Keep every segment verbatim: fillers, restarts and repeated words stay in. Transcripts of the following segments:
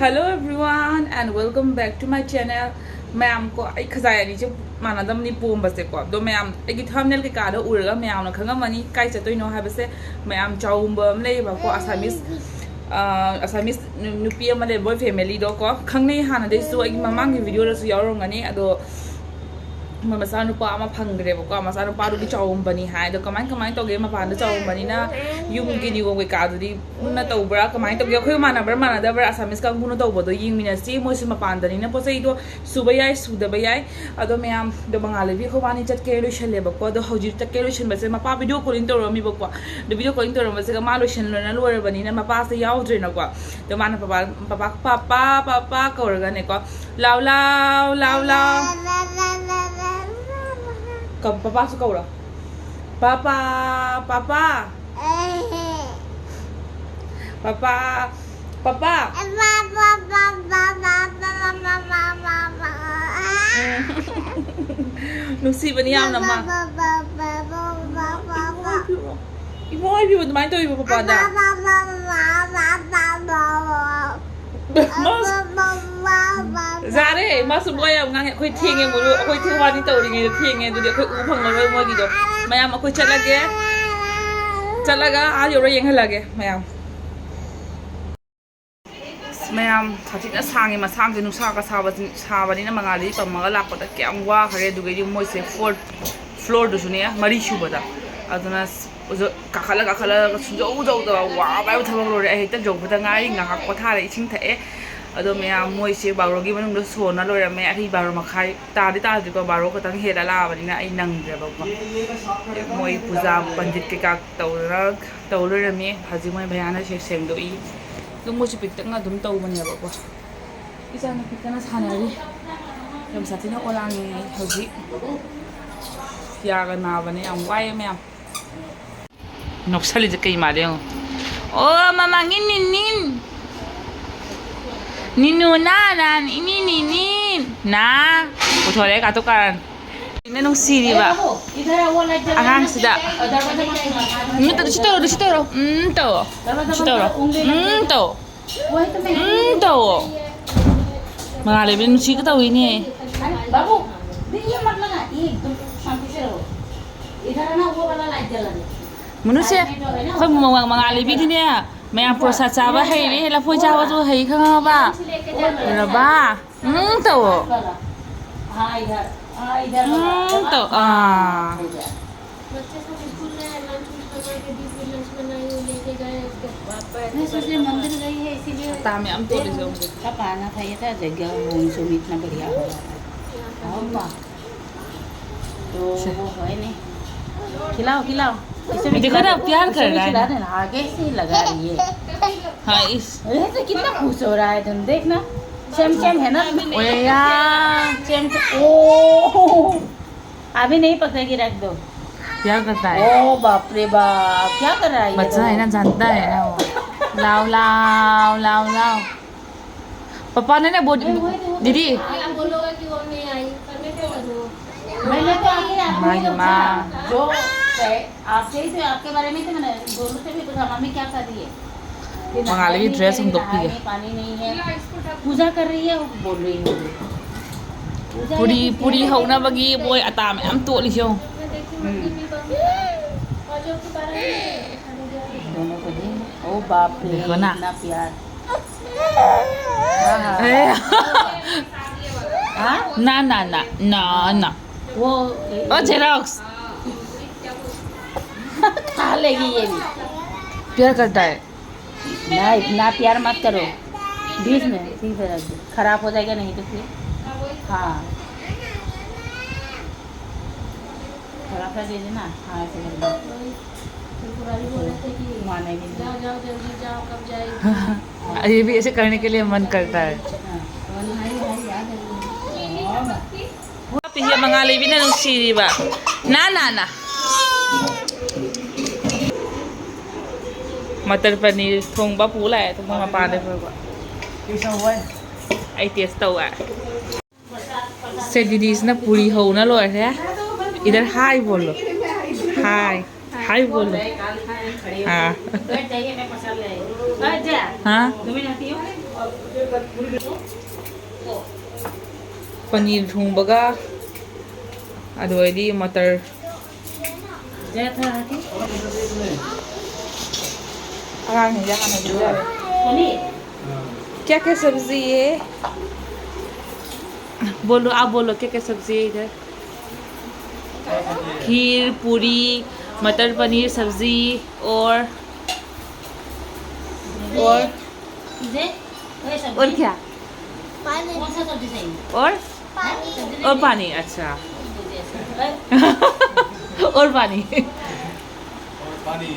Hello everyone and welcome back to my channel. ꯃꯌꯥꯝ ꯀꯣ, ꯑꯩ ꯈꯖꯥꯏ ꯑꯅꯤꯁꯦ ꯃꯥꯟꯅꯗꯕꯅꯤ ꯄꯣꯝꯕꯁꯦꯀꯣ꯫ ꯑꯗꯣ ꯃꯌꯥꯝ ꯑꯩꯒꯤ ꯊꯝꯅꯦꯜ ꯀꯩꯀꯥꯗ ꯎꯔꯒ ꯃꯌꯥꯝꯅ ꯈꯪꯉꯝꯃꯅꯤ ꯀꯥꯏ ꯆꯠꯇꯣꯏꯅꯣ ꯍꯥꯏꯕꯁꯦ꯫ ꯃꯌꯥꯝ ꯆꯥꯎꯝꯕ ꯑꯃ ꯂꯩꯌꯦꯕꯀꯣ, ꯑꯁꯥꯃꯤꯁ, ꯑ, ꯑꯁꯥꯃꯤꯁ ꯅꯨ-, ꯅꯨꯄꯤ ꯑꯃ ꯂꯩ, ꯃꯣꯏ ꯐꯦꯃꯤꯂꯤꯗꯣ ꯀꯣ, ꯈꯪꯅꯩ ꯍꯥꯟꯅꯗꯩꯁꯨ, ꯑꯩꯒꯤ ꯃꯃꯥꯡꯒꯤ ꯚꯤꯗꯤꯑꯣꯗꯁꯨ ꯌꯥꯎꯔꯝꯒꯅꯤ꯫ ꯑꯗꯣ ꯃꯣꯏ ꯃꯆꯥꯅꯨꯄꯥ ꯑꯃ ꯐꯪꯈ꯭ꯔꯦꯕꯀꯣ, ꯃꯆꯥꯅꯨꯄꯥꯗꯨꯒꯤ ꯆꯥꯎꯝꯕꯅꯤ ꯍꯥꯏ꯫ ꯑꯗꯣ ꯀꯃꯥꯏ ꯀꯃꯥꯏꯅ ꯇꯧꯒꯦ? ꯃꯄꯥꯟꯗ ꯆꯥꯎꯝꯕꯅꯤꯅ ꯌꯨꯝꯒꯤ ꯅꯤꯌꯣꯝ ꯀꯩꯀꯥꯗꯨꯗꯤ ꯄꯨꯟꯅ ꯇꯧꯕ꯭ꯔꯥ, ꯀꯃꯥꯏꯅ ꯇꯧꯒꯦ? ꯑꯩꯈꯣꯏ ꯃꯥꯟꯅꯕ꯭ꯔꯥ ꯃꯥꯟꯅꯗꯕ꯭ꯔꯥ? ꯑꯁꯥꯃꯤꯁ ꯀꯥꯡꯕꯨꯅ ꯇꯧꯕꯗꯣ ꯌꯦꯡꯃꯤꯟꯅꯁꯤ꯫ ꯃꯣꯏꯁꯨ ꯃꯄꯥꯟꯗꯅꯤꯅ ꯄꯣꯠ ꯆꯩꯗꯣ ꯁꯨꯕ ꯌꯥꯏ, ꯁꯨꯗꯕ ꯌꯥꯏ꯫ ꯑꯗꯣ ꯃꯌꯥꯝꯗꯣ ꯃꯉꯥꯜꯂꯩꯕꯤ ꯑꯩꯈꯣꯏ ꯋꯥꯅꯤ ꯆꯠꯀꯦ ꯂꯣꯏꯁꯜꯂꯦꯕꯀꯣ꯫ ꯑꯗꯣ ꯍꯧꯖꯤꯛ ꯆꯠꯀꯦ ꯂꯣꯏꯁꯟꯕꯁꯦ ꯃꯄꯥ ꯚꯤꯗꯤꯑꯣ ꯀꯣꯂꯤꯡ ꯇꯧꯔꯛꯑꯝꯃꯤꯕꯀꯣ꯫ ꯑꯗꯣ ꯚꯤꯗꯤꯑꯣ ꯀꯣꯂꯤꯡ ꯇꯧꯔꯝꯕꯁꯤꯒ ꯃꯥ ꯂꯣꯏꯁꯟꯂꯣꯏꯅ ꯂꯣꯏꯔꯕꯅꯤꯅ ꯃꯄꯥꯁꯦ ꯌꯥꯎꯗ꯭ꯔꯦꯅꯀꯣ꯫ ꯑꯗꯣ ꯃꯥꯅ ꯄꯄꯥ, ꯄꯄꯥ, ꯄꯄꯥ, ꯄꯄꯥ ꯀꯧꯔꯒꯅꯦꯀꯣ꯫ ꯂꯥꯎ, ꯂꯥꯎ, ꯂꯥꯎ, ꯂꯥꯎ꯫ ꯀ-, ꯄꯄꯥꯁꯨ ꯀꯧꯔꯣ꯫ ꯄꯄꯥ, ꯄꯄꯥ꯫ ꯄꯄꯥ, ꯄꯄꯥ꯫ ꯎꯝ꯫ ꯅꯨꯡꯁꯤꯕꯅꯤ ꯌꯥꯝꯅ ꯃꯥ꯫ ꯏꯃꯥ ꯏꯕꯦꯝꯃ, ꯑꯗꯨꯃꯥꯏꯅ ꯇꯧꯏꯕ ꯄꯄꯥꯗ꯫ ꯃꯥꯁꯨ ꯌꯥꯔꯦ, ꯃꯥꯁꯨ ꯋꯥ ꯌꯥꯝ ꯉꯥꯡꯉꯦ꯫ ꯑꯩꯈꯣꯏ ꯊꯦꯡꯉꯦ ꯃꯔꯨ, ꯑꯩꯈꯣꯏ ꯊꯦꯡ ꯋꯥꯅꯤ ꯇꯧꯔꯤꯉꯩꯗ ꯊꯦꯡꯉꯦ꯫ ꯑꯗꯨꯗꯤ ꯑꯩꯈꯣꯏ ꯎꯕ ꯐꯪꯉꯔꯣꯏ ꯃꯣꯏꯒꯤꯗꯣ꯫ ꯃꯌꯥꯝ ꯑꯩꯈꯣꯏ ꯆꯠꯂꯒꯦ, ꯆꯠꯂꯒ ꯑꯥ ꯌꯧꯔ ꯌꯦꯡꯍꯜꯂꯒꯦ ꯃꯌꯥꯝ꯫ ꯑꯁ, ꯃꯌꯥꯝ ꯁꯥꯊꯤꯅ ꯁꯥꯡꯉꯤ ꯃꯁꯥꯡꯁꯦ, ꯅꯨꯡꯁꯥꯒ ꯁꯥꯕꯁꯤ-, ꯁꯥꯕꯅꯤꯅ ꯃꯉꯥꯜꯗꯤ ꯄꯝꯃꯒ ꯂꯥꯛꯄꯗ ꯀꯌꯥꯝ ꯋꯥꯈ꯭ꯔꯦ꯫ ꯑꯗꯨꯒꯩꯗꯤ ꯃꯣꯏꯁꯦ ꯐꯣꯔꯠ ꯐ꯭ꯂꯣꯔꯗꯨꯁꯨꯅꯦ, ꯃꯔꯤ ꯁꯨꯕꯗ꯫ ꯑꯗꯨꯅ ꯑꯁ, ꯀꯥꯈꯠꯂ ꯀꯥꯈꯠꯂꯒ ꯁꯨꯡꯖꯧ ꯖꯧꯗꯕ ꯋꯥꯕ ꯍꯥꯏꯕ ꯊꯕꯛ ꯂꯣꯏꯔꯦ꯫ ꯑꯩ ꯍꯦꯛꯇ ꯌꯧꯕꯗ ꯉꯥꯏꯔꯤ, ꯉꯥꯏꯍꯥꯛ ꯄꯣꯊꯥꯔꯦ, ꯏꯁꯤꯡ ꯊꯛꯑꯦ꯫ ꯑꯗꯣ ꯃꯌꯥꯝ ꯃꯣꯏꯁꯦ ꯕꯥꯔꯣꯒꯤ ꯃꯅꯨꯡꯗ ꯁꯣꯟꯅ ꯂꯣꯏꯔꯝꯃꯦ꯫ ꯑꯩ ꯕꯥꯔꯣ ꯃꯈꯥꯏ ꯇꯥꯗꯤ ꯇꯥꯗ꯭ꯔꯤꯀꯣ, ꯕꯥꯔꯣ ꯈꯛꯇꯪ ꯍꯦꯜꯂ ꯂꯥꯛꯑꯕꯅꯤꯅ ꯑꯩ ꯅꯪꯗ꯭ꯔꯦꯕꯀꯣ꯫ ꯃꯣꯏ ꯄꯨꯖꯥ ꯄꯟꯗꯤꯠ ꯀꯩꯀꯥ ꯇꯧꯗꯅ ꯇꯧ ꯂꯣꯏꯔꯝꯃꯦ꯫ ꯍꯧꯖꯤꯛ ꯃꯣꯏ ꯚꯩꯌꯥꯅ ꯁꯦ-, ꯁꯦꯡꯗꯣꯛꯏ꯫ ꯑꯗꯨꯝ ꯃꯣꯏꯁꯨ ꯄꯤꯛꯇꯛꯅ ꯑꯗꯨꯝ ꯇꯧꯕꯅꯦꯕꯀꯣ꯫ ꯏꯆꯥꯅꯨꯄꯤ ꯀꯟꯅ ꯁꯥꯟꯅꯔꯤ꯫ ꯌꯥꯝ ꯁꯥꯊꯤꯅ ꯑꯣꯂꯥꯡꯉꯦ ꯑꯩ ꯍꯧꯖꯤꯛ꯫ ꯌꯥꯒ ꯅꯥꯕꯅꯦ, ꯌꯥꯝ ꯋꯥꯏꯑꯦ ꯃꯌꯥꯝ꯫ ꯅꯣꯛꯁꯜꯂꯤꯁꯦ ꯀꯩ ꯃꯥꯜꯂꯦ ꯌꯦꯡꯉꯣ꯫ ꯑꯣ, ꯃꯃꯥꯡꯒꯤ ꯅꯤꯟ ꯅꯤꯟ꯫ ꯅꯤꯅꯨ ꯅꯥ ꯅꯥ ꯅꯤꯅꯤ ꯅꯤꯅꯤ ꯅꯥ꯫ ꯄꯨꯊꯣꯔꯛꯑꯦ ꯀꯥꯇꯨ ꯀꯥꯔꯟ꯫ ꯅꯨꯡꯁꯤꯔꯤꯕ ꯑꯉꯥꯡꯁꯤꯗ꯫ ꯎꯝ, ꯇꯧ, ꯁꯤ ꯇꯧꯔꯣ, ꯁꯤ ꯇꯧꯔꯣ꯫ ꯎꯝ, ꯇꯧ꯫ ꯁꯤ ꯇꯧꯔꯣ꯫ ꯎꯝ, ꯇꯧ꯫ वही तो मैं ꯎꯝ ꯇꯧꯑꯣ꯫ ꯃꯉꯥꯜꯂꯩꯕꯤ ꯅꯨꯡꯁꯤꯒ ꯇꯧꯏꯅꯦ꯫ अरे बाबू, नहीं, ये मत लगा, ये एकदम शांति से रहो। इधर है ना, वो वाला लाइट जला दे। tweet ꯁꯦ ꯑꯩꯈꯣꯏ ꯃ- ꯃ- ꯃꯉꯥꯜꯂꯩꯕꯤꯗꯤꯅꯦ, ꯃꯌꯥꯝ ꯄ꯭ꯔꯣꯁꯥ ꯆꯥꯕ ꯍꯩꯔꯦ, ꯂꯐꯣꯏ ꯆꯥꯕꯁꯨ ꯍꯩ, ꯈꯪꯉꯕ? ꯎꯔꯕ? ꯎꯝ ꯇꯧꯑꯣ꯫ हाँ, इधर। हाँ, इधर लगा। ꯎꯝ ꯇꯧ ꯑꯥ। हो गया। बच्चे सब स्कूल में लंच विंच बना के दी, फिर लंच बनाई, लेके गए, उसके बाद बैठ के नहीं, सोच रहे मंदिर गई है, इसीलिए ꯇꯥ ꯃꯌꯥꯝ ꯇꯣꯠꯂꯤꯁꯦ ꯌꯦꯡꯉꯨ꯫ सब आना था, ये था जगह, उनसे भी इतना बढ़िया हो रहा था। हाँ, वाह। तो वो है नहीं। खिलाओ, खिलाओ। इसे भी देखो खिला ना, दो। प्यार इसे कर भी रहा है खिला ना। देना, आगे से ही लगा रही है। हाँ, इस अरे, तो कितना खुश हो रहा है तुम, देखना। चमचम है ना? ओए यार। चमचम, ओ। अभी नहीं पकेगी, रख दो। क्या करता है? ओ बाप रे बाप, क्या कर रहा है ये बच्चा लोग? है ना, जानता है ना वो। लाओ, लाओ, लाओ, लाओ। पापा ने ना बोल, नहीं, वही तो, वो दीदी। आप बोलोगे कि वो नहीं आई, तो मैं क्या करूँ? मैंने तो आके आपको माँ ये ये बोला, माँ। जो पे-, आपसे ही तो, आपके बारे में तो मैंने दोनों से भी पूछा, "मम्मी क्या कर रही है?" कि नहा मङाꯜꯂꯩꯕꯤ नहीं, dress कह रही, ꯍꯣꯡꯗꯣꯛꯄꯤꯒꯦ꯫ नहाएंगे, पानी नहीं है, पूजा कर रही है, वो बोल रही है। पूजा पूरी, है, पूरी पूजा है। ꯍꯧꯅꯕꯒꯤ ꯃꯣꯏ ꯑꯇꯥ ꯃꯌꯥꯝ ꯇꯣꯠꯂꯤꯁꯦ ꯌꯦꯡꯉꯨ꯫ हम्म। दोनों को दे। ओ बाप रे, देखो ना। इतना प्यार। हाँ, हाँ। ए। हाँ? ना, ना, ना, ना, ना। वो ओ, Xerox। खा लेगी ये भी। प्यार करता है। ना, इतना प्यार मत करो। बीच में, ठीक है, रख दो। खराब हो जाएगा नहीं तो फिर। हाँ। थोड़ा सा दे देना। हाँ, ऐसे कर दो। मानेगी नहीं। जाओ, जाओ, जल्दी जाओ, कब जाएगी? ये भी ऐसे करने के लिए मन करता है। हाँ। ꯄꯤꯁꯦ ꯃꯉꯥꯜꯂꯩꯕꯤꯅ ꯅꯨꯡꯁꯤꯔꯤꯕ꯫ ꯅꯥ, ꯅꯥ, ꯅꯥ꯫ ꯃꯇꯔ ꯄꯅꯤꯔ ꯊꯣꯡꯕ ꯄꯨ ꯂꯥꯛꯑꯦ, ꯑꯗꯨ ꯃꯣꯏ ꯃꯄꯥꯟꯗꯩ ꯄꯨꯔꯛꯄ꯫ ꯑꯩ taste ꯇꯧꯋꯦ꯫ ꯁꯦ, ꯗꯤꯗꯤꯁꯤꯅ ꯄꯨꯔꯤ ꯍꯧꯅ ꯂꯣꯏꯔꯦ꯫ इधर hi बोलो। Hi। Hi बोलो। हाँ। बैठ जाइए, मैं पकड़ ले। ꯍꯥ? ꯄꯅꯤꯔ ꯊꯣꯡꯕꯒ, ꯑꯗꯨ ꯑꯣꯏꯔꯗꯤ ꯃꯇꯔ꯫ ꯑꯉꯥꯡꯁꯤꯡꯁꯦ ꯍꯥꯟꯅ ꯄꯤꯖꯔꯦ꯫ क्या क्या सब्जी ये? बोलो, आप बोलो, क्या क्या सब्जी है इधर? खीर, पूरी, मटर पनीर सब्जी और, और, और क्या? पानी। कौन सा सब्जी चाहिए? और? पानी। और पानी, अच्छा। और पानी। और पानी।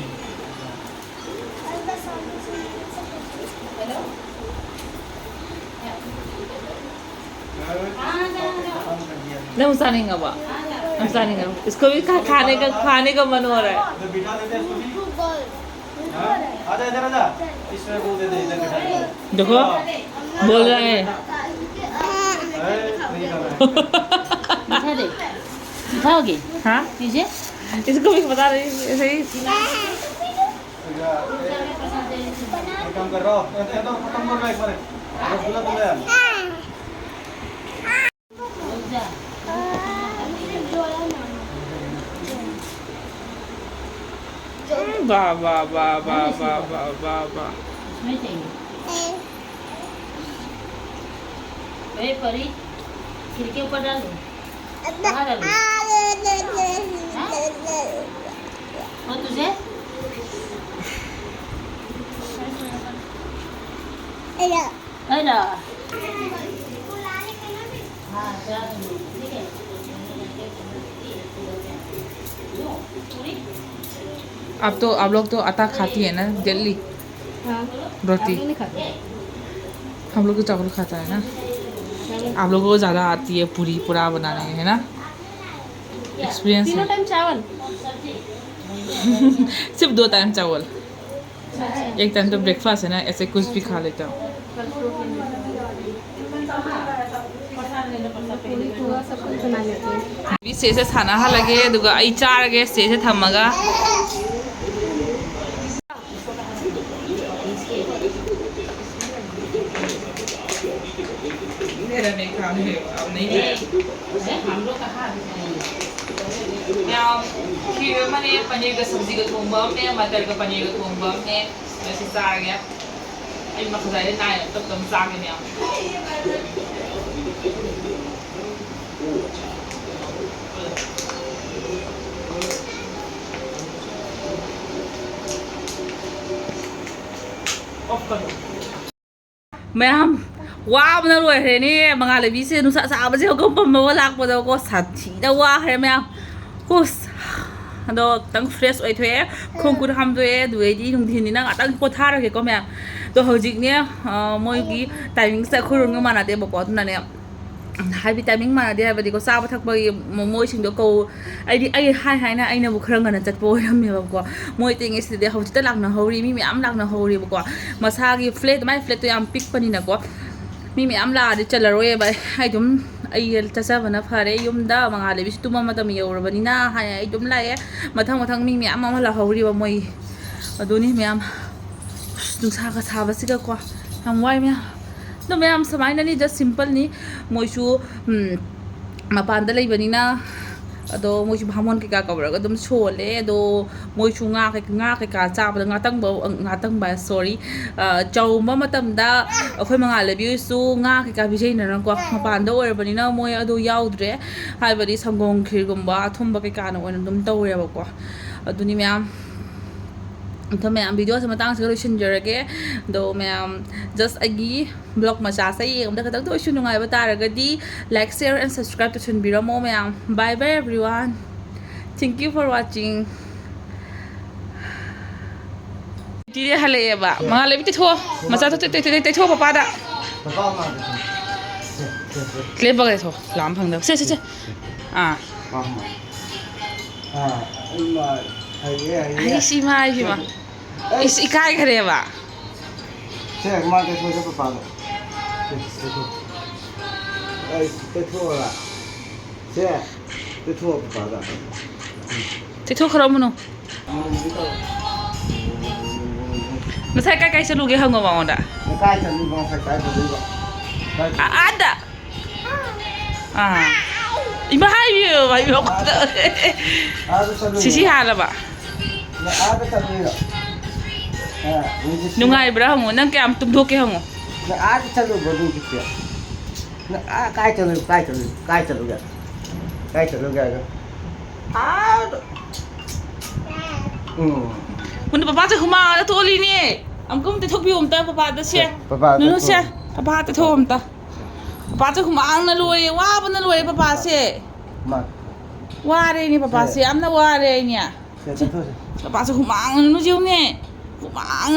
नहीं, हम signing अब। हम signing अब। इसको भी खा-, खाने का, खाने का मन हो रहा है। हाँ? आजा, इधर आजा। इसमें वो दे दे, इधर बैठा दे। देखो, बोल रहा है। अरे, नहीं कर रहा है। दिखा दे। दिखाओगे? हाँ? कीजिए। इसको भी बता रही हूँ, ऐसे ही। ये काम कर रहा हो। ये तो खत्म कर रहा है एक बार। रसगुल्ला तो ले आ। वाह, वाह, वाह। इसमें चाहिए। ए परी, खिड़की ऊपर डालो। बाहर डालो। हाँ? और तुझे? अरे। आप तो, आप लोग तो आटा खाती है ना, जल्दी? हाँ। रोटी। आप लोग नहीं खाते? हम लोग तो चावल खाता है ना। चावल। आप लोगों को ज़्यादा आती है पूरी पूरा बनाने, है ना? एक्सपीरियंस तीनों है। टाइम चावल? सिर्फ दो टाइम चावल। एक टाइम तो ब्रेकफास्ट है ना, ऐसे कुछ भी खा लेता हूँ। ꯁꯤꯁꯦ ꯁꯥꯟꯅꯍꯜꯂꯒꯦ, ꯑꯗꯨꯒ ꯑꯩ ꯆꯥꯔꯒꯦ ꯁꯤꯁꯦ ꯊꯝꯃꯒ꯫ मेरा नहीं खा रहे हो, अब नहीं है। मैं हम लोग कहाँ अभी हैं? मैं खीर मैंने पनीर का सब्जी का थोंबा, मैं मटर का पनीर का थोंबा, मैं वैसे आ गया। अभी मैं खजाने ना आया, तब तुम सा गए। ऑफ कर दो। ꯃꯌꯥꯝ, ꯋꯥꯕꯅ ꯂꯣꯏꯈ꯭ꯔꯦꯅꯦ꯫ ꯃꯉꯥꯜ ꯂꯩꯕꯤꯁꯦ ꯅꯨꯡꯁꯥ ꯁꯥꯕꯁꯦ ꯍꯧꯒꯠꯐꯝ ꯑꯃ ꯂꯥꯛꯄꯗꯀꯣ ꯁꯥꯊꯤꯅ ꯋꯥꯈ꯭ꯔꯦ ꯃꯌꯥꯝ꯫ ꯍꯨꯁ꯫ ꯑꯗꯣ ꯈꯤꯇꯪ ꯐ꯭ꯔꯦꯁ ꯑꯣꯏꯊꯣꯛꯑꯦ, ꯈꯣꯡ ꯈꯨꯠ ꯍꯥꯝꯗꯣꯛꯑꯦ, ꯑꯗꯨꯗꯩꯗꯤ ꯅꯨꯡꯊꯤꯟꯅꯤꯅ ꯉꯥꯛꯇꯪ ꯄꯣꯊꯥꯔꯒꯦꯀꯣ ꯃꯌꯥꯝ꯫ ꯑꯗꯣ ꯍꯧꯖꯤꯛꯅꯦ, ꯑ, ꯃꯣꯏꯒꯤ ꯇꯥꯏꯃꯤꯡꯁꯦ ꯑꯩꯈꯣꯏꯔꯣꯝꯒ ꯃꯥꯟꯅꯗꯦꯕꯀꯣ, ꯑꯗꯨꯅꯅꯦ, ꯍꯥꯏꯕꯗꯤ ꯇꯥꯏꯃꯤꯡ ꯃꯥꯟꯅꯗꯦ ꯍꯥꯏꯕꯗꯤꯀꯣ, ꯆꯥꯕ ꯊꯛꯄꯒꯤ ꯃꯣ-, ꯃꯣꯏꯁꯤꯡꯗꯣ ꯀꯧ-, ꯑꯩꯗꯤ ꯑꯩ ꯍꯥꯏ ꯍꯥꯏꯅ ꯑꯩꯅꯕꯨ ꯈꯔ ꯉꯟꯅ ꯆꯠꯄ ꯑꯣꯏꯔꯝꯃꯦꯕꯀꯣ꯫ ꯃꯣꯏ ꯑꯇꯩꯉꯩꯁꯤꯗꯗꯤ ꯍꯧꯖꯤꯛꯇ ꯂꯥꯛꯅꯍꯧꯔꯤ, ꯃꯤ ꯃꯌꯥꯝ ꯂꯥꯛꯅꯍꯧꯔꯤꯕꯀꯣ꯫ ꯃꯁꯥꯒꯤ ꯐ꯭ꯂꯦꯠ, ꯃꯥꯏ ꯐ꯭ꯂꯦꯠꯇꯣ ꯌꯥꯝ ꯄꯤꯛꯄꯅꯤꯅꯀꯣ꯫ ꯃꯤ ꯃꯌꯥꯝ ꯂꯥꯛꯑꯗꯤ ꯆꯜꯂꯔꯣꯏꯕ꯫ ꯑꯩ ꯑꯗꯨꯝ, ꯑꯩ ꯆꯠꯆꯕꯅ ꯐꯔꯦ ꯌꯨꯝꯗ꯫ ꯃꯉꯥꯜ ꯂꯩꯕꯤꯁꯨ ꯇꯨꯝꯕ ꯃꯇꯝ ꯌꯧꯔꯕꯅꯤꯅ ꯍꯥꯏꯅ ꯑꯩ ꯑꯗꯨꯝ ꯂꯥꯛꯑꯦ꯫ ꯃꯊꯪ ꯃꯊꯪ ꯃꯤ ꯃꯌꯥꯝ ꯑꯃ ꯂꯥꯛꯍꯧꯔꯤꯕ ꯃꯣꯏ꯫ ꯑꯗꯨꯅꯤ ꯃꯌꯥꯝ꯫ ꯑꯁ, ꯅꯨꯡꯁꯥꯒ ꯁꯥꯕꯁꯤꯒꯀꯣ꯫ ꯌꯥꯝ ꯋꯥꯏ ꯃꯌꯥꯝ꯫ ꯑꯗꯣ ꯃꯌꯥꯝ ꯁꯨꯃꯥꯏꯅꯅꯤ, just simpleꯅꯤ꯫ ꯃꯣꯏꯁꯨ, ꯎꯝ, ꯃꯄꯥꯟꯗ ꯂꯩꯕꯅꯤꯅ, ꯑꯗꯣ ꯃꯣꯏꯁꯨ ꯚꯥꯃꯣꯟ ꯀꯩꯀꯥ ꯀꯧꯔꯒ ꯑꯗꯨꯝ ꯁꯣꯜꯂꯦ꯫ ꯑꯗꯣ ꯃꯣꯏꯁꯨ ꯉꯥ ꯀꯩ-, ꯉꯥ ꯀꯩꯀꯥ ꯆꯥꯕꯗ, ꯉꯥꯇꯪꯕ-, ꯉꯥꯇꯪꯕ ꯍꯥꯏ, sorry, ꯑ, ꯆꯥꯎꯝꯕ ꯃꯇꯝꯗ ꯑꯩꯈꯣꯏ ꯃꯉꯥꯜ ꯂꯩꯕꯤꯁꯨ ꯉꯥ ꯀꯩꯀꯥ ꯄꯤꯖꯩꯗꯅꯀꯣ꯫ ꯃꯄꯥꯟꯗ ꯑꯣꯏꯔꯕꯅꯤꯅ ꯃꯣꯏ ꯑꯗꯨ ꯌꯥꯎꯗ꯭ꯔꯦ꯫ ꯍꯥꯏꯕꯗꯤ ꯁꯪꯒꯣꯝ ꯈꯤꯔꯒꯨꯝꯕ, ꯑꯊꯨꯝꯕ ꯀꯩꯀꯥꯅ ꯑꯣꯏꯅ ꯑꯗꯨꯝ ꯇꯧꯔꯦꯕꯀꯣ꯫ ꯑꯗꯨꯅꯤ ꯃꯌꯥꯝ꯫ ꯑꯗꯣ ꯃꯌꯥꯝ, videoꯁꯦ ꯃꯇꯥꯡꯁꯤꯒ ꯂꯣꯏꯁꯤꯟꯖꯔꯒꯦ꯫ ꯑꯗꯣ ꯃꯌꯥꯝ, just ꯑꯩꯒꯤ vlog ꯃꯆꯥꯁꯦ ꯌꯦꯡꯕꯗ ꯈꯤꯇꯪꯗ ꯑꯣꯏꯁꯨ ꯅꯨꯡꯉꯥꯏꯕ ꯇꯥꯔꯒꯗꯤ, like, share and subscribe ꯇꯧꯁꯤꯟꯕꯤꯔꯝꯃꯣ ꯃꯌꯥꯝ꯫ Bye bye everyone. Thank you for watching. ꯇꯤꯔꯦ ꯍꯜꯂꯛꯑꯦꯕ꯫ ꯃꯉꯥꯜ ꯂꯩꯕꯤ ꯇꯩꯊꯣꯛꯑꯣ꯫ ꯃꯆꯥꯗꯣ ꯇꯩ-, ꯇꯩ-, ꯇꯩ-, ꯇꯩꯊꯣꯛꯑꯣ ꯄꯄꯥꯗ꯫ ꯄꯄꯥ ꯃꯥ ꯇꯩꯊꯣꯛꯑꯣ꯫ ꯁꯦ, ꯁꯦ, ꯁꯦ꯫ ꯂꯦꯞꯄꯒ ꯇꯩꯊꯣꯛꯑꯣ꯫ ꯂꯥꯝ ꯐꯪꯗꯕ꯫ ꯁꯦ, ꯁꯦ, ꯁꯦ꯫ ꯑꯥ꯫ ꯄꯄꯥ ꯃꯥ꯫ ꯑꯥ, ꯏꯃꯥ, ꯍꯩꯌꯦ, ꯍꯩꯌꯦ꯫ ꯑꯩꯁ, ꯏꯃꯥ, ꯏꯃꯥ꯫ ꯁꯦ, ꯁꯦ꯫ ꯏꯁ, ꯏꯀꯥꯏꯈ꯭ꯔꯦꯕ꯫ ꯁꯦ, ꯃꯥ ꯇꯩꯊꯣꯛꯑꯣ, ꯁꯦ, ꯄꯄꯥꯗ꯫ ꯁꯦ, ꯇꯩꯊꯣꯛꯑꯣ꯫ ꯑꯩ ꯇꯩꯊꯣꯛꯑꯣꯔꯥ? ꯁꯦ, ꯇꯩꯊꯣꯛꯑꯣ ꯄꯄꯥꯗ꯫ ꯇꯩꯊꯣꯛꯈ꯭ꯔꯣ, ꯃꯨꯅꯨ꯫ ꯉꯁꯥꯏ ꯀꯥꯏ ꯀꯥꯏ ꯆꯠꯂꯨꯒꯦ ꯍꯪꯉꯣ ꯃꯉꯣꯟꯗ꯫ ꯀꯥꯏ ꯆꯠꯂꯨꯏꯕ ꯉꯁꯥꯏ? ꯀꯥꯏ ꯆꯠꯂꯨꯏꯕ? ꯀꯥꯏ ꯆꯠꯂꯨꯏꯕ? ꯑ-, ꯑꯥꯗ꯫ ꯑꯥ, ꯏꯃꯥ ꯍꯥꯏꯕꯤꯌꯨ, ꯍꯥꯏꯕꯤꯌꯨ꯫ ꯑꯥꯗ ꯆꯠꯂꯨꯏꯔꯣ? ꯁꯤꯁꯤ ꯍꯥꯜꯂꯕ? ꯅꯪ ꯑꯥꯗ ꯆꯠꯂꯨꯏꯔꯣ? ꯑꯥ, ꯍꯧꯖꯤꯛ ꯁꯤ ꯅꯨꯡꯉꯥꯏꯕ꯭ꯔꯥ ꯍꯪꯉꯨ, ꯅꯪ ꯀꯌꯥꯝ ꯇꯨꯝꯊꯣꯛꯀꯦ ꯍꯪꯉꯨ꯫ ꯅꯪ ꯑꯥꯗ ꯆꯠꯂꯨꯕ꯭ꯔꯣ ꯅꯨꯡꯊꯤꯜꯁꯦ? ꯅꯪ ꯑꯥ ꯀꯥꯏ ꯆꯠꯂꯨꯏ, ꯀꯥꯏ ꯆꯠꯂꯨꯏ, ꯀꯥꯏ ꯆꯠꯂꯨꯒꯦ? ꯀꯥꯏ ꯆꯠꯂꯨꯒꯦ ꯍꯥꯏꯅꯣ? ꯑꯥꯗ꯫ ꯎꯝ꯫ ꯃꯨꯟꯅ ꯄꯄꯥꯁꯦ ꯍꯨꯃꯥꯡꯗ ꯊꯣꯛꯍꯜꯂꯤꯅꯦ꯫ ꯑꯃꯨꯛꯇ ꯇꯩꯊꯣꯛꯄꯤꯌꯨ ꯑꯝꯇ ꯄꯄꯥꯗ ꯁꯦ꯫ ꯄꯄꯥꯗ ꯅꯨꯅꯨ ꯁꯦ, ꯊꯣꯛ-, ꯄꯄꯥ ꯇꯩꯊꯣꯛ ꯑꯝꯇ꯫ ꯄꯄꯥꯁꯦ ꯍꯨꯃꯥꯡꯅ ꯂꯣꯏꯔꯦ, ꯋꯥꯕꯅ ꯂꯣꯏꯔꯦ ꯄꯄꯥꯁꯦ꯫ ꯃꯥ꯫ ꯋꯥꯔꯦꯅꯦ ꯄꯄꯥꯁꯦ, ꯁꯦ꯫ ꯌꯥꯝꯅ ꯋꯥꯔꯦ ꯑꯩꯅꯦ꯫ ꯁꯦ, ꯇꯩꯊꯣꯛꯁꯦ꯫ ꯄꯄꯥꯁꯦ ꯍꯨꯃꯥꯡꯅ ꯅꯨꯅꯨ ꯌꯦꯡꯉꯨꯅꯦ꯫ ꯍꯨꯃꯥꯡꯅ